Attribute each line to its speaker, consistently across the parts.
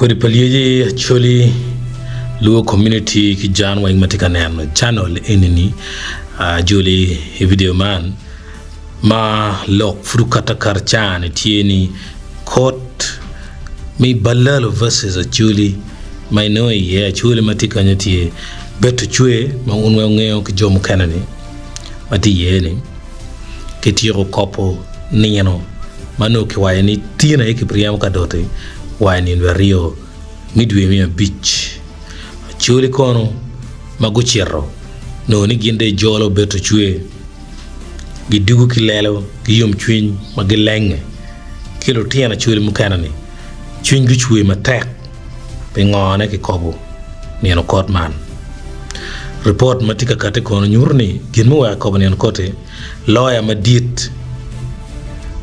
Speaker 1: Kodi pa lyeci Acholi Luo Community ki jan weng ma tye ka neno channel eni-ni ajoli i video man ma lok pud okato akata ca-ni tye ni kot me Balalo versus Acholi ma inongo iye Acholi ma tye kenyo tye Betty Ocwe ma wun weng wungeyo ki jo mukene-ni ma tye iye-ni. Kityeko kobo nino ma nongo kiwaco ni tin aye kibiryemo ka doti wa i nino aryo me dwe me abic. Acholi kono ma gucito nongo ni gin dong ejolo beto cwer, gidugo ki lelo ki yomcwiny ma gilenge ki lutino acholi mukene-ni cwinygi ocwer matek. Pi ngone kikobo nino kot man? Ripot ma tye ka kati kono nyuto ni gin muweko kikobo nino kot-ti, loya madit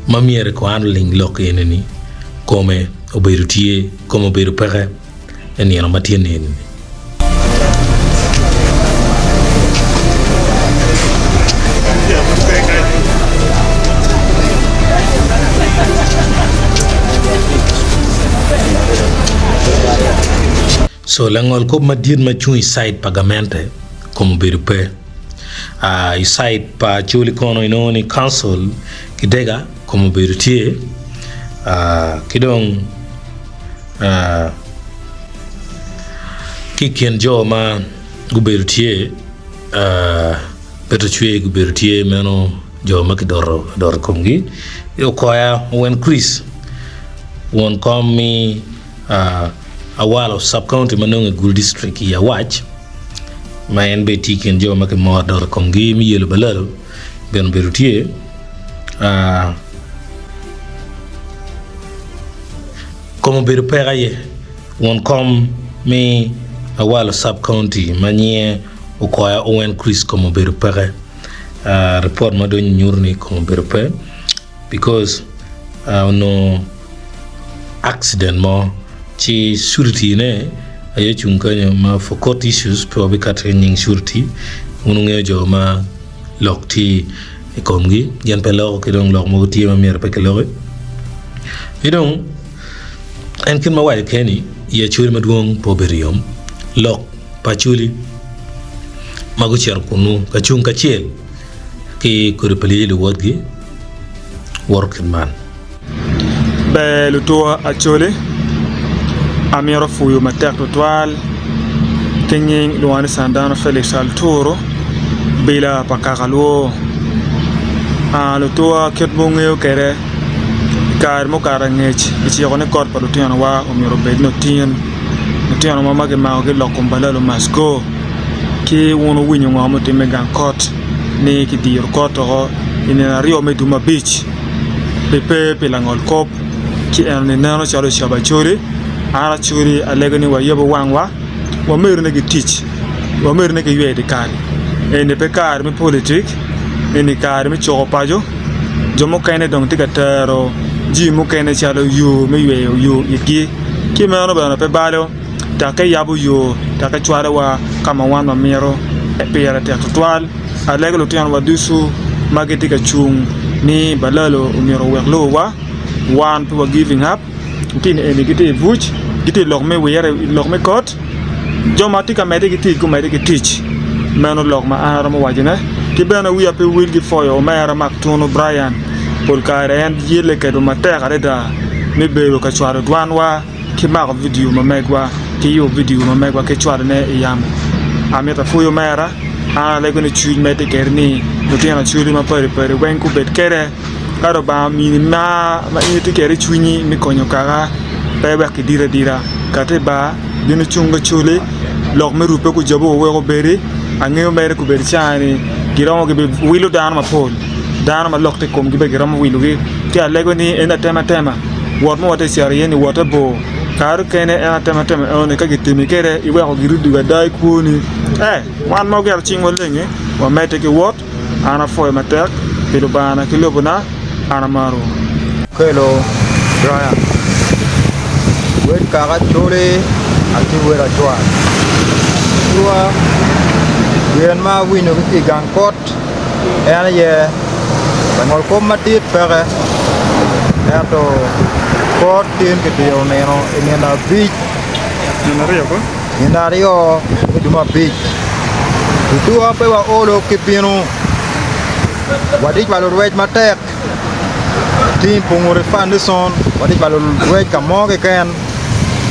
Speaker 1: ma myero kwan oling lok eni-ni kome obedo tye, kome obedo peke i nino ma tye neni-ni. So langol kop madit ma cung i side pa gamente kome obedo pe. I side pa Acholi kono inongo ni council Kidega kome obedo tye ki dong ki i kin jo ma gubedo tye Peter Cwer gubedo tye meno jo ma kidoto adota i komgi Okoya Owen Chris won kom me Awalo Sub County ma nongo i Gulu District i Awac ma en bene tye i kin jo ma kimoro adota i komgi me yelo balalo bene obedo tye. Kom obedo peko aye won kom me Awalo Sub County ma nyinge Okoya Owen Chris kom obedo peke. Ripot ma dong nyuto ni kom obedo pe because onongo accident mo ci surety ne aye ocung kenyo ma for court issues pe wabikato ki nying surety wun wungeyo jo ma lok tye i komgi gin pe loko ki dong lok mogo tye ma myero pe kiloki. Ki dong en kit ma awaco kene ni i Acholi madwong pe obedo yom lok pa Acholi ma gucito kunnu ka cung kacel ki kodi pa lyeci luwotgi woto kit man.
Speaker 2: Ber lutuwa Acholi, amito pwoyo matek tutwal ki nying lwonga ni Sandano Felix Alturu bila pa kaka lwo lutuwa kit ma wungeyo kwede i kare mukato angec kiciko ni kot pa lutinowa myero obed ni otin lutino ma kimakogi i lok kom balalo must go ki wun wuwinyo ngo mutimme i gang kot ni kidiro kot woko i nino aryo me dwe me abic. Pi pe pi langol kop ci eno ni neno calo cobo acoli, an acoli alego ni wayabo wangwa wamedone ki tic wamedone ki yweyo dyekal eni pe kare me politik eni kare me cuko paco jo mukene dong tye ka tero jami mukene calo yo me yweyo yo itgi ki meno bene pe balo dok yabo yo dok cwalowa ka ma wan wamito pire tek tutwal. Alego lutinowa ducu ma gitye ka cung ni balalo omyero owek lobowa, wan pe wa giving up, lutino eni gitye i buc, gitye i lok me wire, i lok me kot, jo ma tye ka medde ki tic gumedde ki tic, meno lok ma an aromo wacone. Ki bene wiya pe wil ki pwoyo omera Mark Tunu Brian, pol kare en yelle kedwa matek adada me bedo ka cwalo dwanwa. ki mako vidio ma megwa ki yubo vidio ma megwa ki cwalone i yamo. Amito apwoyo omera, an alego ni cwiny medde kwede ni lutino acholi mapadi padi weng gubed kwede ka Lubanga omini mar ma in itye kwede i cwinyi me konyo kaka pe wek kidiri adira kati i bar bino cung acholi lok me rubbe gujobo wek obedi angeyo mere gubedo caa-ni giromo gibiwilo dano mapol dano ma lok tye i komgi bene giromo wilogi ci alego ni en atematema Wot ma watye ka cito iye-ni wotte bor. Kare mukene en atematema enoni ka gitimi kwede iweko girudugo ada i kwoni. Ee, wan ma wageto cingwa leng-ngi, wamedde ki wot. An apwoyo matek pi Lubangana ki lobona. An amarowu.
Speaker 3: Okello Brian, wed kaka Acholi atye wed acwal. Cwa gin ma awinyo ki i gang kot. En aye langol kop madit peke ento kot tin kidiro nino i nino abic. Nino aryo me dwe me abic. Tutwa pe waolo ki bino. Watye cwalo rwec matek. Tim pungo refundation watye cwalo rwec ka mo keken.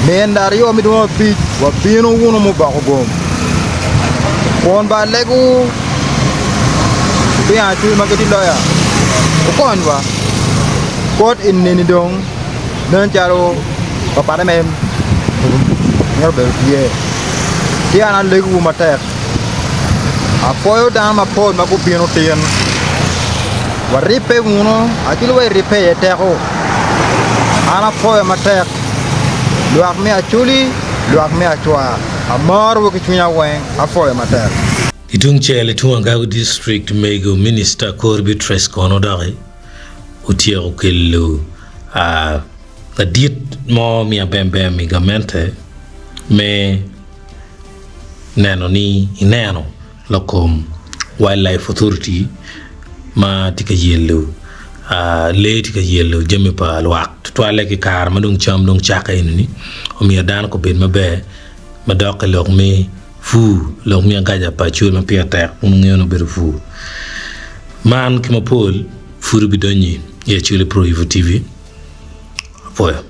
Speaker 3: Nino aryo me dwe me abic wabino wunu muboko gom. Kun bene alego lutino acwiny ma gitye loya wukonywa. Kot enini dong nen calo papane me mito bedo tye. Ci an alegowu matek, apwoyo dano mapol ma gubino tin, waribbe wunu acwali wa iribbe iye teko. An apwoyo matek lwak me Acholi, lwak me Acwar, amorowu ki cwinya weng, apwoyo matek.
Speaker 1: Ki tungcel i tung Agago District, Mego Minista Kor Beatrice kono doki otyeko kelo ladit mo me abembem i gamente me neno ni ineno lok kom Wildlife Authority ma tye ka yelo lee tye ka yelo jami pa lwak tutwalle ki kare ma dong cam dong cakke eni-ni omiyo dano gubed maber madok i lok me pur, lok me agaca pa acol ma pire tek kun wungeyo ni obedo pur. Man ki mapol pud wubidonyo i Acholi Pro Evo TV. Apwoyo.